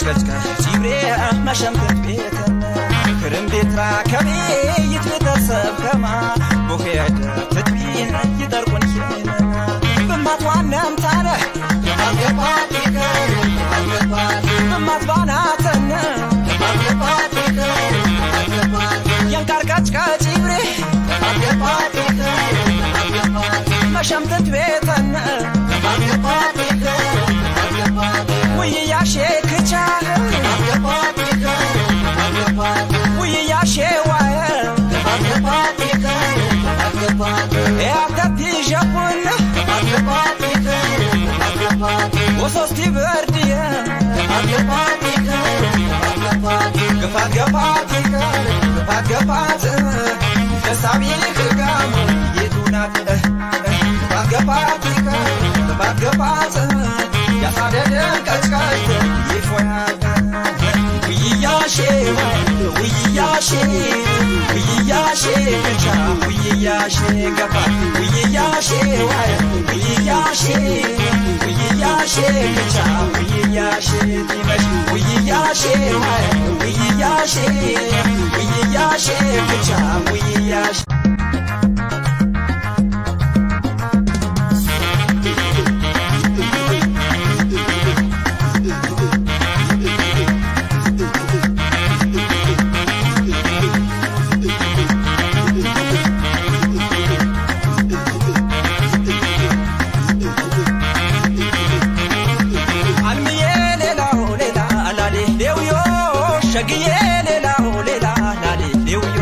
እያሽከችከ ፂብሬ መሸምትት ቤተነ ክርም ቤትራ ከቤ ይትቤተሰብ ከማ ቦኸደ ትትቢን ይጠርቁን ሄነ ብማት ዋነም ታነ ብማት ባናተነ የንካርቀጭቀጭ ብሬ መሸምትት ቤተነ ውይያሼ ክቻ ውይያሼ ዋየ ያተቲ ዠቡን ወሶስቲ በርድየ ግፋት ገፋት ይቀር ግፋት ገፋት ደሳቢል ክጋሙ የቱናት ግፋት ገፋት ይቀር ግፋት ገፋት ያሳደደን ቀጭቀጭ ይፎያል ውይያሼ ውይያሼ ውይያሼ ክቻ ውይያሼ ገፋት ውይያሼ ውይያሼ ውይያሼ ክቻ ውይያሼ ቲመሽ ውይያሼ ውይያሼ ውይያሼ ክቻ ውይያሼ አልምዬ ሌላው ሌላ ላሌ ሌውዮ ሸግዬ ሌላው ሌላ ላሌ ሌውዮ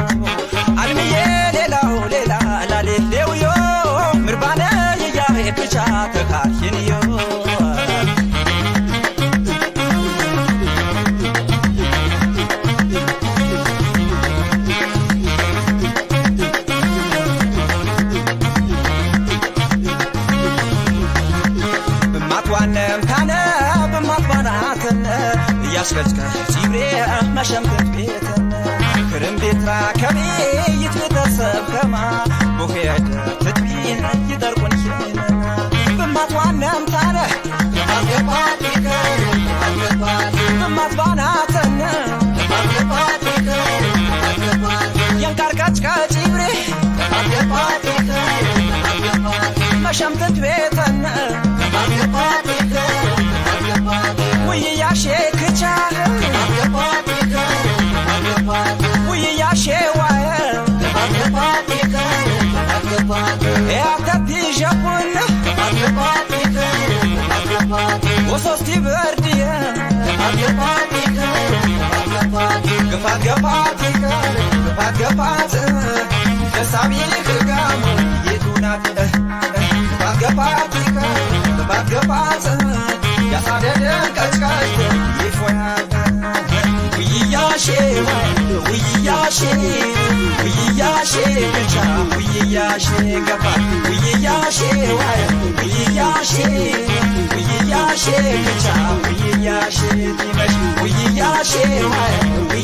አልምዬ ሌላው ሌላ ላሌ ሌውዮ ምርባነ የያሄ ክቻ ተካርሽንዮ ብማትዋነም ታነ ብማትባናተነ እያሽከችከ ፂብሬ መሸምትት ቤተነ ክርም ቤትራ ከቤ ይትቤተሰብ ከማ ቦኸደ ትትቢን ይጠርቁን ሄነ ብማትዋነም ታነ ብማትባናተነ የንካርቀጭቀጭ ብሬ መሸምትት ቤተነ ውይያሼ ክቻ ውይያሼ ዋየ ያተቲ ዠቡን ወሶስቲ በርድየ ግፋት ገፋት ይቀር ግፋት ገፋት ደሳቢል ክጋሙ የቱናት ግፋት ገፋት ይቀር ግፋት ገፋት ያሳደደን ቀጭቀጭ ይፎያል ውይያሼ ውይያሼ ውይያሼ ክቻ ውይያሼ ገፋት ውይያሼ ውይያሼ ውይያሼ ክቻ ውይያሼ ቲመሽ ውይያሼ ውይያሼ